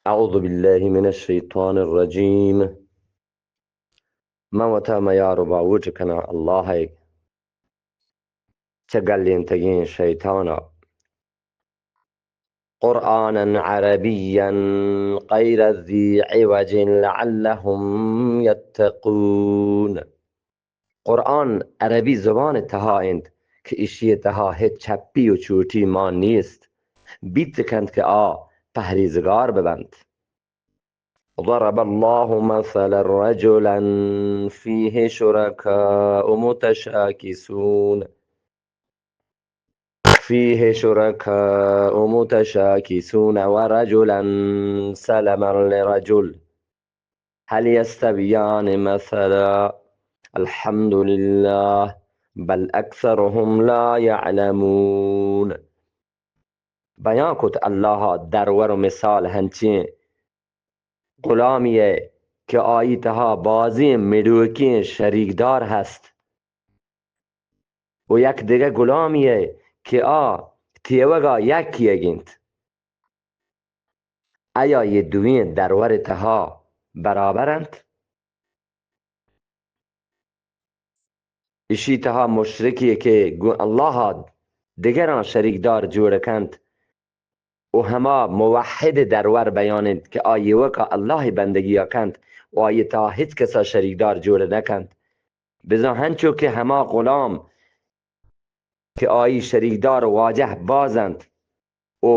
اعوذ باللہ من الشیطان الرجیم۔ من وتا میار و باوٹ کناں اللہ ء چہ گلینتگیں شیطان ء۔ قرآنا عربیا غیر ذی عوج لعلهم یتقون۔ قرآن عربی زبان ء تہا انت کہ ایشی ء تہا ہچ چپی و چوٹی مان نیست، بیت کنت کہ آ پہریزگار ببنت۔ ضرب الله مثلا رجلا فيه شركاء متشاكسون، فيه شركاء متشاكسون ورجلا سلما لرجل هل يستويان مثلا الحمد لله بل أكثرهم لا يعلمون۔ بیان کت اللہ ء درور و مثال ہنچیں غلامی ء کہ آئی تہا بازیں مڑوکیں شریکدار ہست و یک دگہ غلامی ء کہ آ تیوگا یکیگ انت۔ ایا یہ دوئیں درور تہا برابر انت؟ اشی تہا مشرکے کہ گوں اللہ ء دگراں شریکدار جوڑ کنت و ہما موحد درور بیان انت کہ آ ایوکا اللہ ء بندگی ء کنت و آئی تہا ہچ کسا شریکدار جوڑ نہ کنت، بزاں ہنچو کہ ہما غلام کہ آئی شریکدار و واجہ باز انت و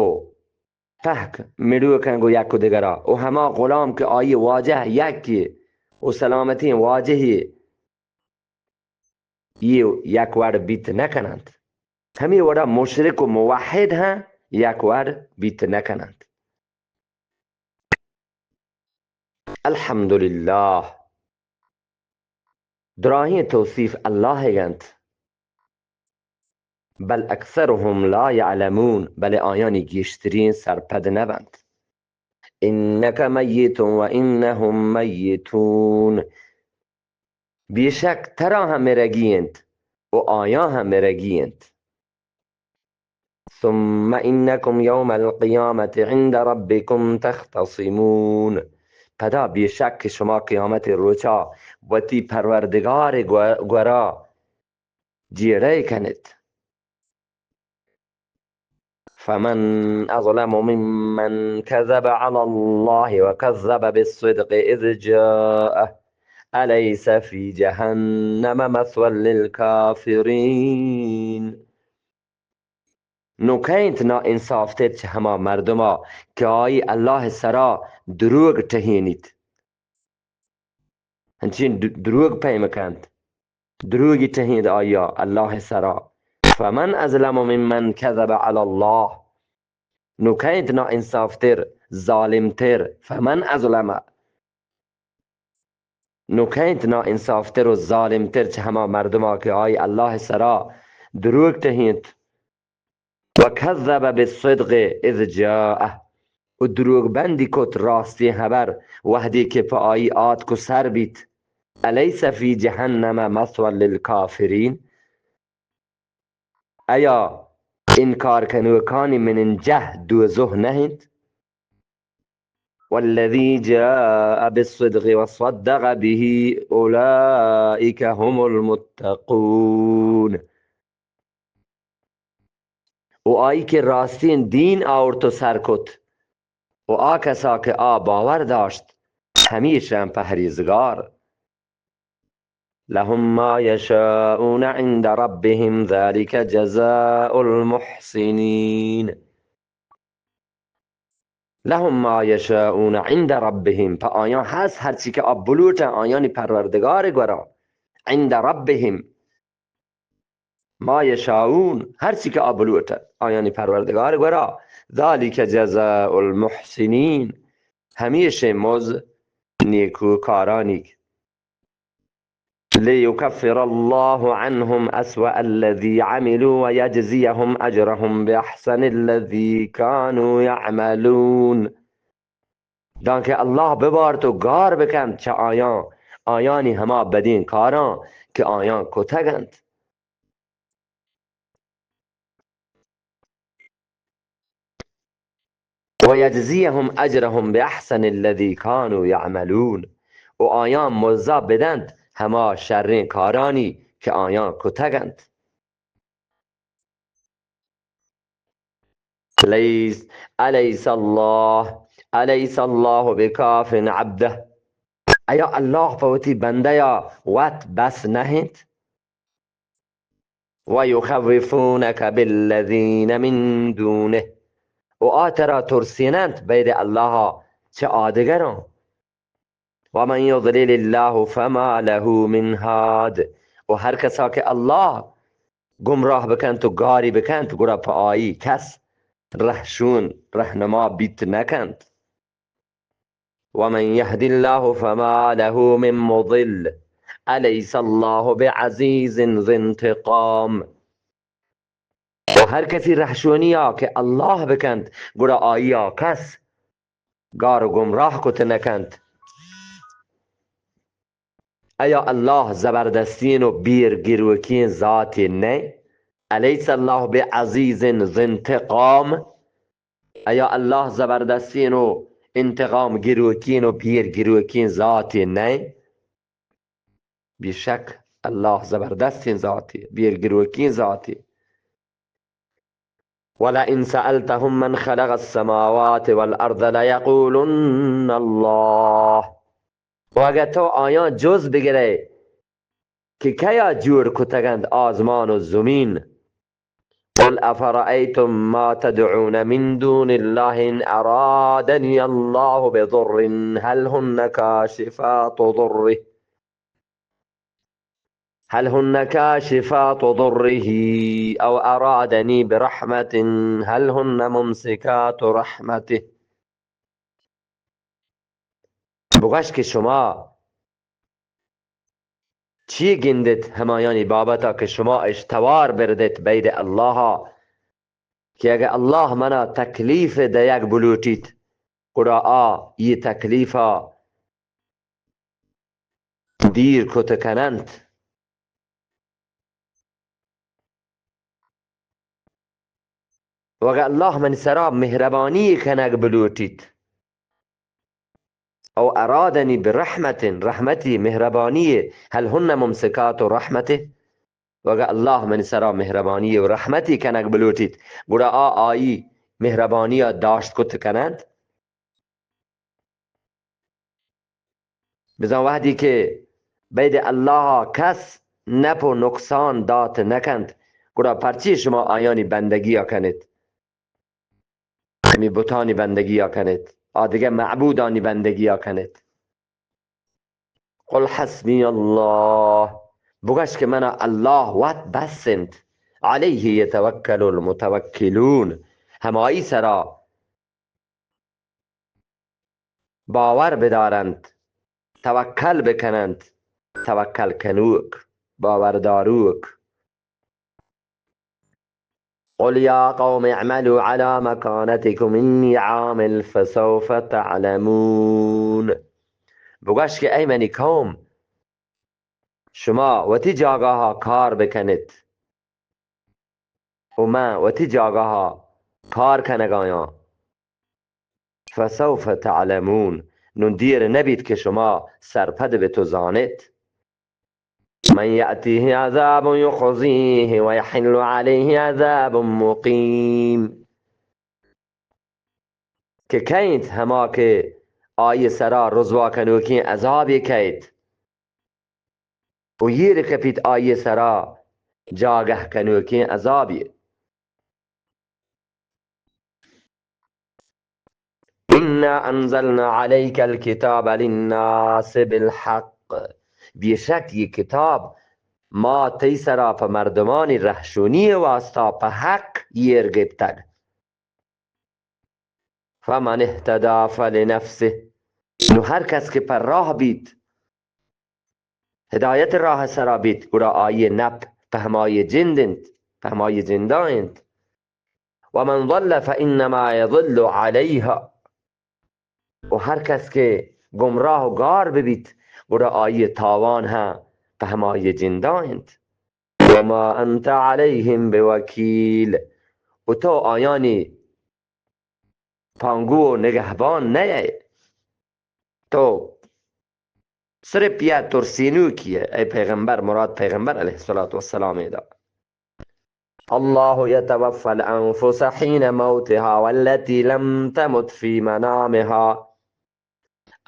پہک مڑوکاں گوں یک و دگرا و ہما غلام کہ آئی واجہ یکے و سلامتیں واجہے، یہ یک وڑ بیت نہ کننت۔ ہمے وڑا مشرک و موحد ہم یک وڑ بیت نہ کننت۔ الحمدللہ۔ دراہیں توصیف اللہ ء انت۔ بل اکثرهم لا یعلمون، بلے آیانی گیشترین سرپد نہ بنت۔ انک میت و انهم میتون، بے شک ترا ہم مرگی انت و آیاں ہم مرگی انت۔ ثم انکم یوم القیامة عند ربکم تختصمون، پدا بے شک کہ شما قیامت روچا وتی پروردگار گو-، گورا جیڑہ کنت۔ فمن اظلم ممن كذب على الله وكذب بالصدق اذ جاءه الیس فی جهنم مثوى للكافرین۔ نوں کئے انت نا انصاف تر چہ ہما مردما کہ آئی اللہ سرا دروگ ٹہینیت۔ انچیں د-، دروگ پیم کنت، دروگی ٹہینت آیا اللہ سرا۔ فمن اظلم ممن كذب على الله، نوں کئے انت نا انصاف تر، ظالم تر، فمن اظلم، نوں کئے انت نا انصاف تر و ظالم تر چہ ہما مردما کہ آئی اللہ سرا دروگ ٹہینت۔ وكذب بالصدق اذ جاءه، و دروگ بندی کت راستی ہبر وہدی کہ پہ آئی آتک و سر بیت۔ الیس فی جهنم مثوى للكافرین، ایا انکار کنوکانی مننجہ دوزہ نہ انت؟ والذی جاء بالصدق وصدق به اولئک هم المتقون۔ و آئی کہ راستین دین آورت و سر کت، و آ کسا کہ آ باور داشت، ہمیشاں پہریزگار۔ لهم ما يشاءون عند ربهم ذلك جزاء المحسنين۔ لهم ما يشاءون عند ربهم، پہ آیاں ہست ہرچی کہ آ بلوٹن آیانی پروردگار گورا۔ عند ربهم ما يشاءون، ہرچی کہ آ بلوٹن آیانی پروردگار گورا۔ ذلك جزاء المحسنين، ہمیشیں مز نیکوکارانی۔ ليكفر الله عنهم أسوأ الذي عملوا ويجزيهم أجرهم بأحسن الذي كانوا يعملون۔ دانکہ اللہ ببارت و گار بکنت چہ آیاں آیانی ہما بدیں کاراں کہ آیاں کتگ انت۔ و یجزیهم اجرهم باحسن الذی کانوا یعملون، و آیان مزدا بدنت ہما شریں کارانی کہ آیان کتگ انت۔ لیس، الیس اللہ، الیس اللہ بکاف عبدہ، آیا اللہ پہ وتی بندہ یا وت بس نہ انت؟ و یخوفونک بالذین من دونہ، و آ ترا ترسیننت بید اللہ چہ آدگراں۔ و من یضلل اللہ فما لہ من ہاد، و ہر کسا کہ اللہ گمراہ بکنت و گاری بکنت، گڑا پہ آئی کس رہشون، رہنما بیت نکنت۔ ومن یهد الله فما له من مضل، الیس الله بعزیز ذی انتقام۔ و ہر کسی رہشونیا کہ اللہ بکنت، گڑا آئیا کس گار و گمراہ کت نکنت۔ ایا اللہ زبردستین و بیر گروکین ذاتی نئے؟ الیس اللہ بعزیز ذی انتقام؟ ایا اللہ زبردستین و انتقام گروکین و بیر گروکین ذاتی نئے؟ بے شک اللہ زبردستین ذاتی، بیر گروکین ذاتی۔ ولئن سألتهم من خلق السماوات والأرض ليقولن الله۔ و اگہ تو آیاں جز بگرئے کہ کیا جوڑ کتگنت آزمان و زمین؟ قل أفرأيتم ما تدعون من دون الله إن أرادني الله بضر هل هن كاشفات ضره، هل هن كاشفات ضره أو أرادني برحمة هل هن ممسكات رحمته۔ بگوش کہ شما چی گندت ہمایانی بابتا کہ شما اش توار بردت بید اللہ، کہ اگہ اللہ منا تکلیف دیگ بلوٹیت، گڑا آ یہ تکلیفا دیر کت کننت۔ و اگہ اللہ منی سرا مہربانی کنگ بلوٹیت، او ارادنی برحمت، رحمتی، مہربانی، هل هن ممسکات رحمته، و اگہ اللہ منی سرا مہربانی و رحمتی کنگ بلوٹیت، گڑا آ آئی مہربانیا داشت کت کننت۔ بزاں وہدی کہ بید اللہ کس نپ و نقصان دات نکنت، گڑا پرچی شما آیانی بندگیا کنت؟ ہمی بتانی بندگیا کنت، آ دگہ معبودانی بندگیا کنت۔ قل حسبی اللہ، بگش کہ منا اللہ وت بس انت، علیہ یتوکل المتوکلون، ہمائی سرا باور بدارنت، توکل بکننت، توکل کنوک، باورداروک۔ قل یا قوم اعملوا علی مکانتکم انی عامل فسوف تعلمون۔ بگوش کہ اے منی قوم، شما وتی جاگہا کار بکنت و من وتی جاگہا کار کنگایاں۔ فسوف تعلمون، نون دیر نبیت کہ شما سرپد بت و زانت۔ من یأتیه عذاب یخزیه و یحل علیه عذاب مقیم۔ کہ کئے انت ہما کہ آئی سرا رسوا کنوکیں عذابے کئیت و ایر کپیت آئی سرا جاگہ کنوکیں عذابے۔ انا انزلنا علیک الکتاب للناس بالحق، بے شک یہ کتاب ما تئی سرا پہ مردمانی رہشونی واسطہ پہ حق ایر گپتگ۔ فمن اهتدى فلنفسه، نو ہر کس کہ پہ راہ بیت، ہدایت راہ سرا بیت، گڑا آئی نپ پہ ہمائی جند انت، پہ ہمائی جندا انت۔ ومن ضل فانما يضل عليها، و ہر کس کہ گمراہ و گار ببیت، گڑا آئی تاوان ہم پہ ہمائی جندا انت۔ وما انت عليهم بوكيل، و تو آیانی پانگو و نگہبان نئے، تو صرف یا ترسینوکی ئے، اے پیغمبر، مراد پیغمبر علیہ الصلوۃ والسلام ادا. الله يتوفى الأنفس حين موتها والتي لم تمت في منامها.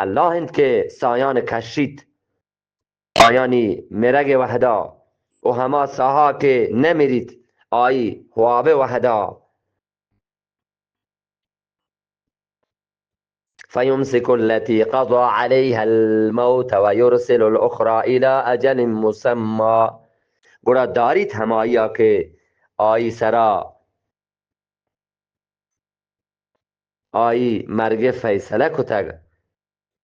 اللہ انت کہ سایان کشیت، آیانی مرگ وہدا، و ہما ساہا کہ نمریت، آئی خواب وہدا. فيمسك التي قضى عليها الموت ويرسل الأخرى إلى أجل مسمى. گڑا داریت ہمائی ءَ کہ آئی سرا آئی مرگ فیصلہ کتگ،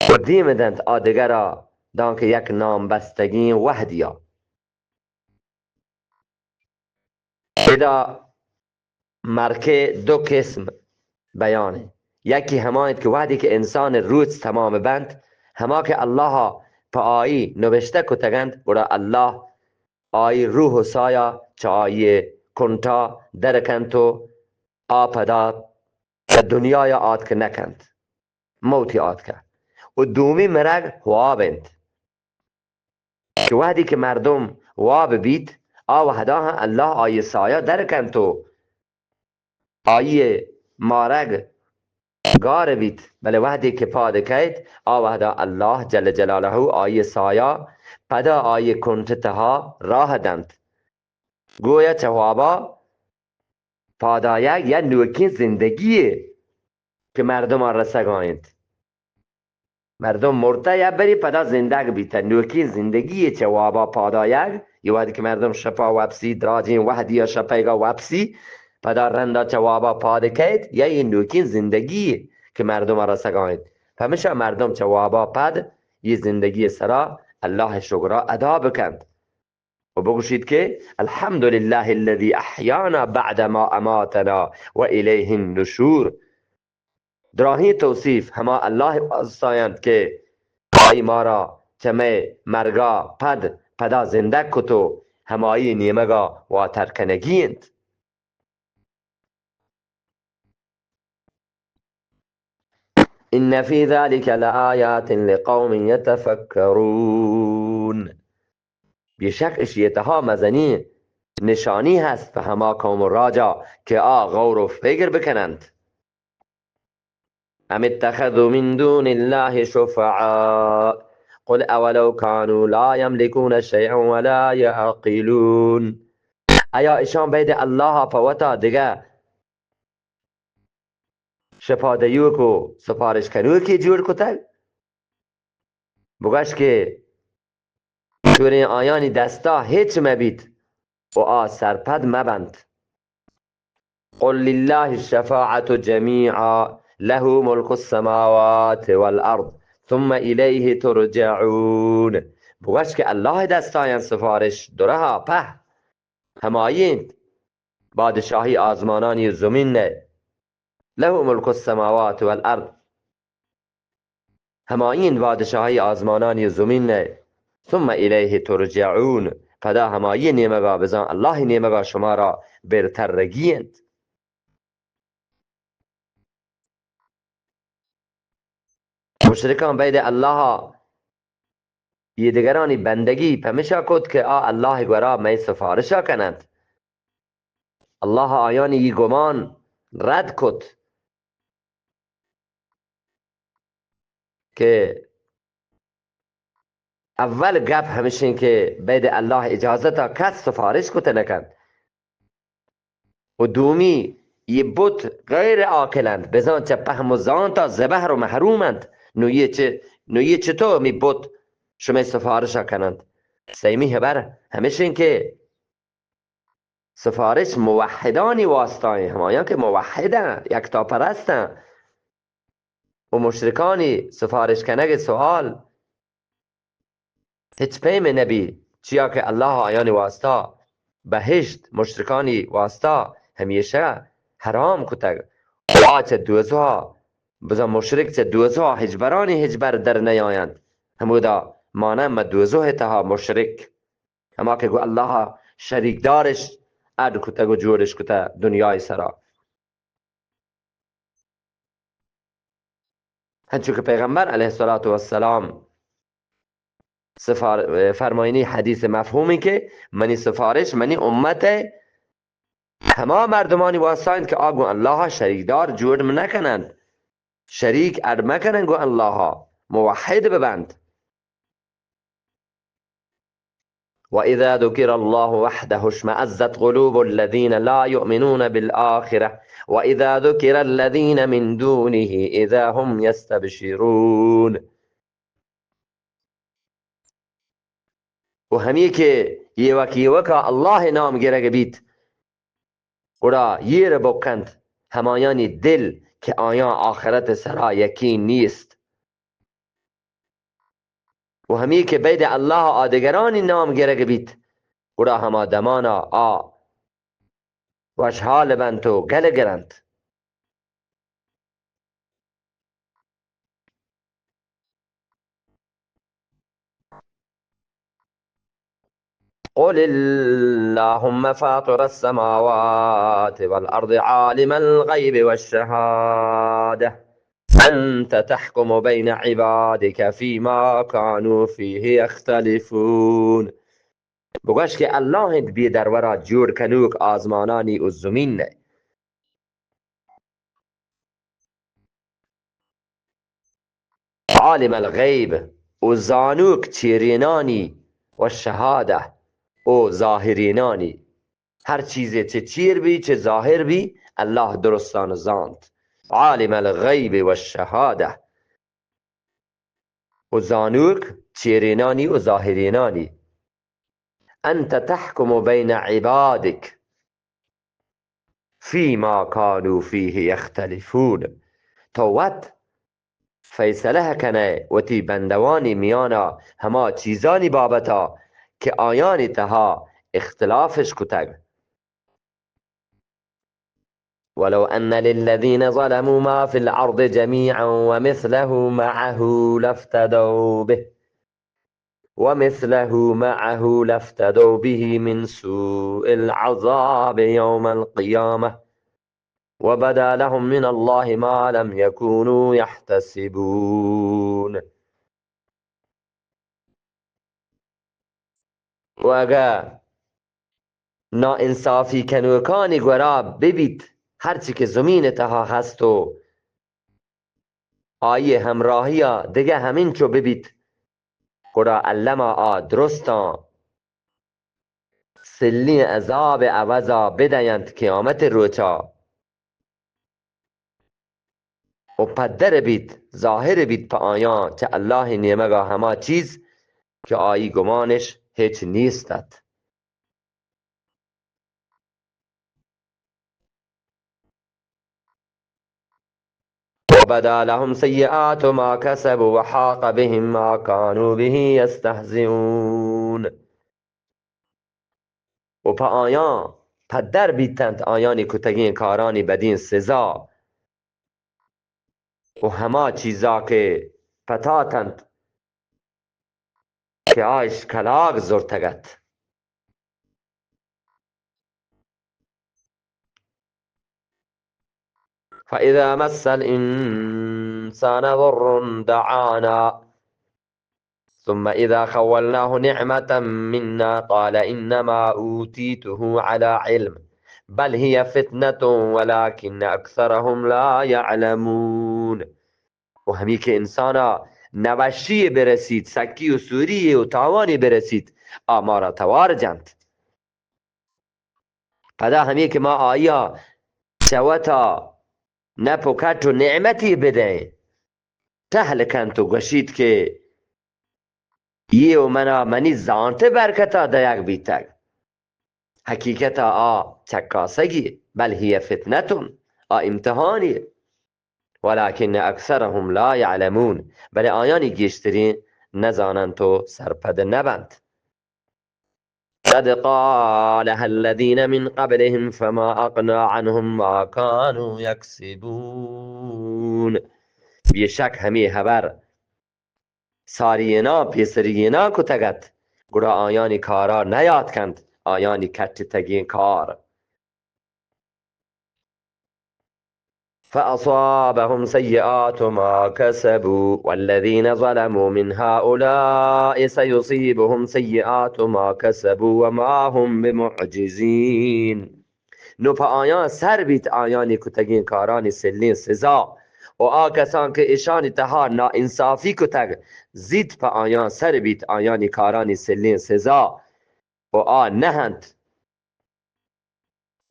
و دیم دنت آ دگرا دانکہ یک نام بستگیں وہدیا. ادا مرکے دو قسم بیان انت. یکی ہما انت کہ وہدی کہ انسان روچ تمام بنت، ہما کہ اللہ پہ آئی نبشتہ کتگ انت، گڑا اللہ آئی روح و سایا چہ آئی کنٹا در کنت و آ پدا چہ دنیایا آتک نہ کنت، موتی آتکہ. و دومی مرگ خواب انت کہ وہدی کہ مردم واب بیت، آ وہدا ہم اللہ آئی سایہ در کنت و آئی مارگ گار بیت، بلے وہدی کہ پاد کیت، آ وہدا اللہ جل جلالہ آئی سایہ پدا آئی کنٹ تہا راہ دنت. گویا چہ وابا پادایگ یا نوکیں زندگی یے کہ مردمان رسگا انت. مردم مرتہ یا بری پدا زندگ بیتہ، نوکیں زندگی یے چہ وابا پادایگ، یہ وہدی کہ مردم شپا وپسی، دراجیں وہدی یا شپیگا وپسی، پدا رندا چہ وابا پاد کیت، یا یہ نوکیں زندگی یے کہ مردمان رسگا انت. پمشا مردم چہ وابا پد یہ زندگی سرا اللہ شکرا ادا بکنت. و بگوشیت کہ الحمد لله الذي احیانا بعد ما اماتنا و الیه النشور. دراہیں توصیف ہما اللہ واسطہ انت کہ آئی مارا چہ مئے مرگا پد پدا زندگ کت و ہمائی نیمگا واتر کنگی انت. ان فی ذلک لآیات لقوم یتفکرون. بے شک اشی تہا مزنیں نشانی ہست پہ ہما قوم و راجا کہ آ غور و فکر بکننت. ام اتخذوا من دون الله شفعاء قل اولو كانوا لا يملكون شيئا ولا يعقلون. آیا اشان بید اللہ پہ وتا دگہ شفا دیوک و سفارش کنوکی جوڑ کتگ؟ بگوش کہ چوریں آیانی دستا ہچ مبیت و آ سرپد مبنت. قل لله الشفاعة جميعا له ملك السماوات والأرض ثم إليه ترجعون. بگوش کہ اللہ دستایان سفارش درہا پہ ہمائی انت بادشاہی آزمانانی زمین نے. له ملك السماوات والأرض. ہمائی انت بادشاہی آزمانانی زمین نے. ثم الیہ ترجعون. پدا ہمائی نیمگا بزان اللہ نیمگا شمارا برترگی انت. مشرکان بید اللہ یہ دگرانی بندگی پمشا کت کہ آ اللہ گورا مئے سفارشا کننت. اللہ آیانی یہ گمان رد کت کہ اول گپ ہمشیں کہ بید اللہ اجازتا کس سفارش کت نکنت. و دومی، یہ بت غیر عاقل انت، بزان چہ پہم و زانتا زبہر و محروم انت. نو یہ چہ، نو یہ چطور می بت شمئے سفارشا کننت؟ سیمی ہبر ہمشیں کہ سفارش موحدانی واسطہ ہیں، ہمایاں کہ موحد ہیں، یکتا پرست ہیں. و مشرکانی سفارش کنگ سوال ہچ پیمے نبی، چیا کہ اللہ آیانی واسطہ بہشت مشرکانی واسطہ ہمیشہ حرام کتگ. و آ چہ دوزہا، بزاں مشرک چہ دوزہا ہچبرانی ہچبر در نیاینت، ہمودا مانن مہ دوزہ تہا مشرک، ہما کہ گوں اللہ شریکدارش اڈ کتگ و جوڑش کتگ دنیای سرا. انچو کہ پیغمبر علیہ الصلوۃ والسلام سفار-، فرمائنی حدیث مفہومی کہ منی سفارش منی امت ءِ ہما مردمانی واسطہ انت کہ آ گوں اللہ ءَ شریک دار جوڑ نہ کنند، شریک اڈ مہ کنند، گوں اللہ ءَ موحد ببند۔ وإذا ذكر الله وحده اشمأزت قلوب الذين لا يؤمنون بالآخرة وإذا ذكر الذين من دونه إذا هم يستبشرون۔ و ہمی کہ ایوک ایوکا اللہ ءِ نام گرگ بیت، گڑا ایر بکنت ہمایانی دل کہ آیاں آخرت ءِ سرا یقین نیست۔ و ہمی کہ بید اللہ ءَ آدگرانی نام گرگ بیت، گڑا ہما دمانا آ وشحال بنت و گل گرنت۔ قل اللهم فاطر السماوات والأرض عالم الغيب والشهادة أنت تحكم بين عبادك فيما كانوا فيه يختلفون۔ بگوش کہ اللہ انت بے درورا جوڑ کنوک آزمانانی و زمین ءِ۔ عالم الغیب، و زانوک چیرینانی، و شہادہ، و ظاہرینانی۔ ہر چیزے چہ چیر بی، چہ ظاہر بی، اللہ درستان زانت۔ عالم الغیب و شہادہ، و زانوک چیرینانی و ظاہرینانی۔ انت تحکم بین عبادک فیما کانوا فیه یختلفون۔ تو وت فیصلہ کنئے وتی بندوانی میانا ہما چیزانی بابتا کہ آیانی تہا اختلافش کتگ۔ ولو أن للذين ظلموا ما في الأرض جميعا ومثله معه لافتدوا به، ومثله معه لافتدوا به من سوء العذاب يوم القيامة، وبدا لهم من الله ما لم يكونوا يحتسبون۔ و اگہ ناانصافی کنوکانی گورا ببیت، ہرچی کہ زمین تہا ہست و آئی ہمراہیا دگہ ہمینچو ببیت، گڑا الما آ درستاں سلیں عذاب عوضا بدینت قیامت روچا۔ و پدر بیت، ظاہر بیت پہ آیاں چہ اللہ نیمگا ہما چیز کہ آئی گمانش ہچ نیست ات۔ وبدا لهم سيئات ما كسبوا وحاق بهم ما كانوا به يستهزئون۔ و پہ آیاں پدر بیتنت آیانی کتگیں کارانی بدیں سزا و ہما چیزا کہ پتاتنت کہ آ اش کلاگ زرتگ ات۔ فإذا مس الإنسان ضر دعانا ثم إذا خولناه نعمة منا قال إنما أوتيته على علم بل هي فتنة ولكن أكثرهم لا يعلمون۔ و ہمی کہ انسانا نوشی برسیت، سکی و سوری و تاوانی برسیت، آ مارا توار جنت۔ پدا ہمی کہ ما آیا چہ وتا نپ و کٹ و نعمتی بدئیں، ٹہل کنت و گوشیت کہ یہ و منا منی زانت برکتا دئیگ بیتگ۔ حقیقتا آ چکاسگی، بل هي فتنة، آ امتحانی۔ ولكن أكثرهم لا يعلمون، بلے آیانی گیشترین نزاننت و سرپد نبنت۔ قد قالها الذين من قبلهم فما أغنى عنهم ما كانوا يكسبون۔ بے شک ہمے ہبر سارینا پیسرینا کتگ ات، گڑا آیانی کارا نیاتکنت آیانی کٹتگیں کار۔ فأصابهم سيئات ما كسبوا والذين ظلموا من هؤلاء سيصيبهم سيئات ما كسبوا وما هم بمعجزين. نو پہ آیاں سر بیت آیانی کتگیں کارانی سلیں سزا، و آ کسان کہ اشانی تہا ناانصافی کتگ، زیت پہ آیاں سر بیت آیانی کارانی سلیں سزا، و آ نہ انت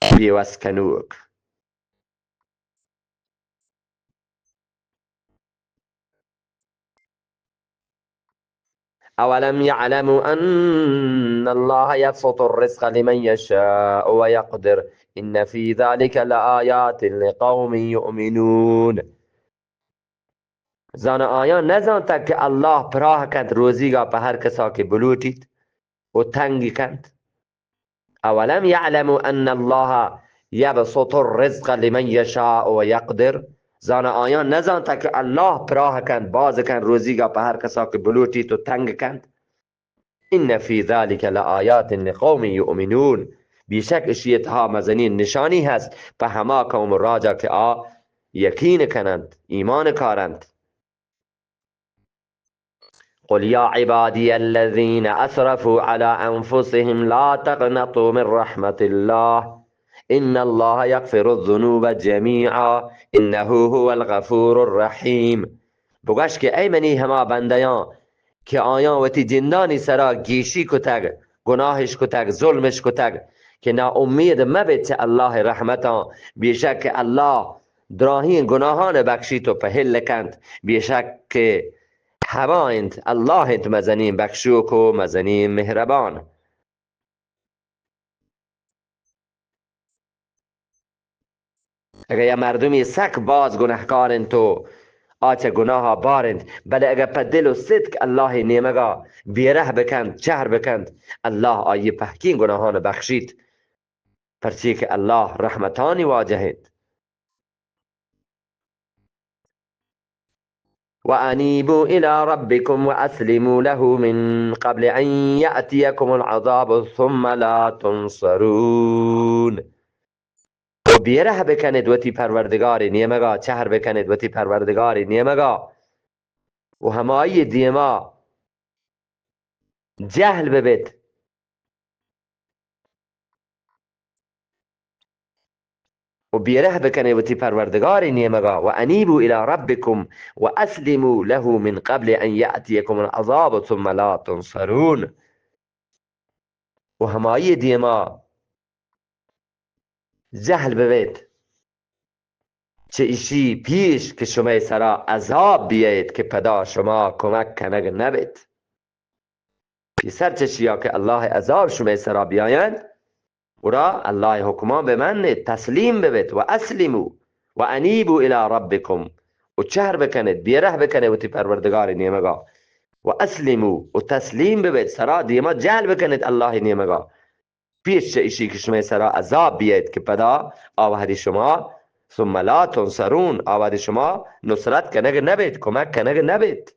بے وس کنوک. أولم يعلموا أن الله يبسط الرزق لمن يشاء ويقدر إن في ذلك لآيات لقوم يؤمنون. زاناں آیاں نزانتگ کہ اللہ پراہ کنت روزیگا پہ ہر کسا کہ بلوٹیت و تنگ کنت؟ أولم يعلموا أن الله يبسط الرزق لمن يشاء ويقدر؟ زاناں آیاں نزانتگ کہ اللہ پراہ کنت، باز کنت روزیگا پہ ہر کسا کہ بلوٹیت و تنگ کنت؟ إن في ذلك لآيات لقوم يؤمنون. بیشک اشی تہا مزنین نشانی ہست پہ ہما قوم و راجا کہ آ یقین کننت، ایمان کارنت. قل يا عبادي الذين أسرفوا على أنفسهم لا تقنطوا من رحمة الله إن الله يغفر الذنوب جميعا إنه هو الغفور الرحيم. بگوش کہ اے منی ہما بندیاں کہ آیاں وتی جندانی سرا گیشی کتگ، گناہش کتگ، ظلمش کتگ، کہ ناامید مہ بیت چہ اللہ رحمتاں، بیشک کہ اللہ دراہیں گناہان بخشیت و پہل کنت، بیشک کہ ہما انت، اللہ انت مزنیں بخشوک و مزنیں مہربان. اگہ یا مردمی سک باز گناہکار انت و آ چہ گناہا بار انت، بلے اگہ پہ دل و صدق اللہ نیمگا بیرہ بکنت، چہر بکنت، اللہ آئی پہکیں گناہان بخشیت، پرچی کہ اللہ رحمتانی واجہ انت. وأنيبوا إلى ربكم وأسلموا له من قبل أن يأتيكم العذاب ثم لا تنصرون. و بیرہ بکنید وتی پروردگار نیمگا، چہر بکنید وتی پروردگار نیمگا و ہمائی دیما جہل ببیت. و بیرہ بکنے وتی پروردگار نیمگا، وأنيبوا إلى ربكم وأسلموا له من قبل أن يأتيكم العذاب ثم لا تنصرون. و ہمائی دیما جہل ببیت چہ اشی پیش کہ شمئے سرا عذاب بیایت کہ پدا شما کمک کنگ نبیت. پیسر چشیا کہ اللہ عذاب شمئے سرا بیاینت، گڑا اللہ حکمان بمنت، تسلیم ببیت، وأسلموا وأنيبوا إلى ربكم، و چہر بکنیت، بیرہ بکنیت وتی پروردگار نیمگا، وأسلموا، و تسلیم ببیت، سرا دیما جہل بکنیت اللہ نیمگا، پیش چہ اشی کہ شمئے سرا عذاب بیایت کہ پدا آ وہدی شما، ثم لا تنصرون، آ وہدی شما نصرت کنگ نبیت، کمک کنگ نبیت.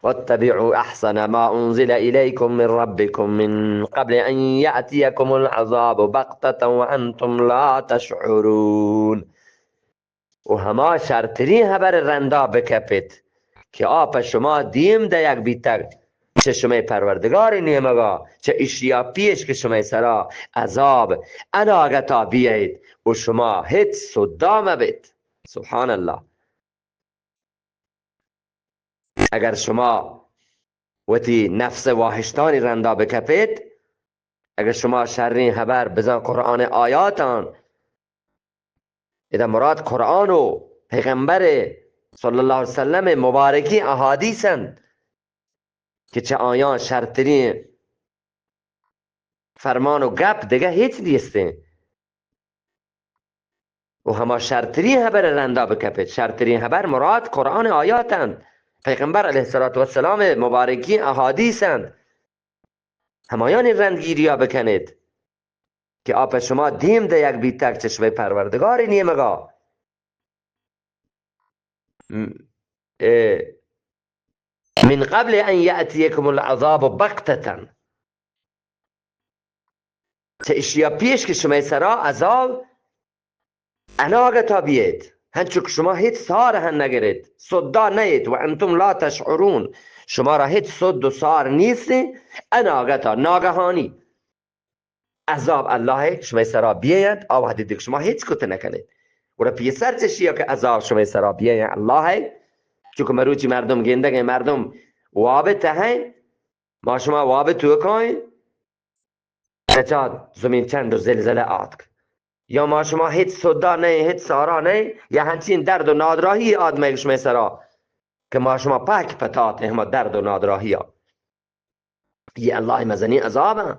واتبعوا أحسن ما أنزل إليكم من ربكم من قبل أن يأتيكم العذاب بغتة وأنتم لا تشعرون. و ہما شرترین ہبر رندا بکپیت کہ آ پہ شما دیم دئیگ بیتگ چہ شمئے پروردگار نیمگا، چہ اشیا پیش کہ شمئے سرا عذاب اناگتا بیایت و شما ہچ سدا مبیت. سبحان اللہ. اگر شما وتی نفس واہشتانی رندا بکپیت، اگر شما شرین ہبر بزاں قرآن آیاتان، ادا مراد قرآن و پیغمبر صلی اللہ علیہ وسلم مبارکین احادیث انت کہ چہ آیان شرترین فرمان و گپ دگہ ہچ نیستیں. و ہما شرترین ہبر رندا بکپیت. شرترین ہبر مراد قرآن آیات انت، پیغمبر علیہ الصلوۃ والسلام مبارکین احادیث انت. ہمایانی رندگیریا بکنیت کہ آ پہ شما دیم دئیگ بیتگ چہ شمئے پروردگار نیمگا. م-، اے، من قبل أن يأتيكم العذاب بغتة. چہ اشیا پیش کہ شمئے سرا عذاب اناگتا بیئیت، ہنچو کہ شما ہچ سار ہن نگریت، سدا نئیت، و انتم لا تشعرون، شما را ہچ سد و سار نیست، اناگتا، ناگہانی عذاب اللہ شمئے سرا بیئینت، آ وہدی دیگہ شما ہچ کت نکنیت۔ گڑا پیسر چشیا کہ عذاب شمئے سرا بیئینت اللہ، چونکہ مروچی مردم گندگیں، مردم واب تہین، ما شما واب توکائیں، کچا زمین چنڈ و زلزلہ آتک۔ یا ما شما ہچ سدا نئیں، ہچ سارا نئیں، یا ہنچین درد و نادراہی آد مئے شمئے سرا کہ ما شما پہک پتاتیں ہما درد و نادراہیا۔ یہ اللہ مزنیں عذاب ہیں۔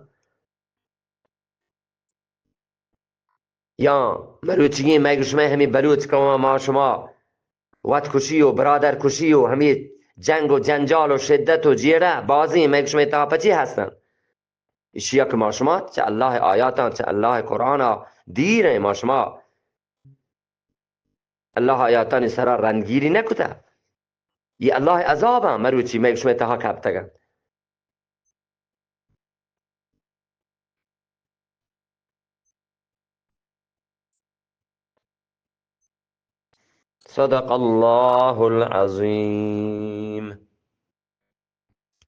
یا مروچیگیں مئے شمئے ہمیں بلوچ قوم ما شما وت کشی و برادر کشی و ہمیں جنگ و جنجال و شدت و جیڑہ بازیں مئے شمئے تہا پچی ہستن؟ اشیا کہ ما شما چہ اللہ آیاتاں، چہ اللہ قرآنا دیر ایں، ما شما اللہ آیاتانی سرا رندگیری نکتہ۔ یہ اللہ عذاباں مروچی مئے شمئے تہا کپتگن۔ صدق اللہ العظیم۔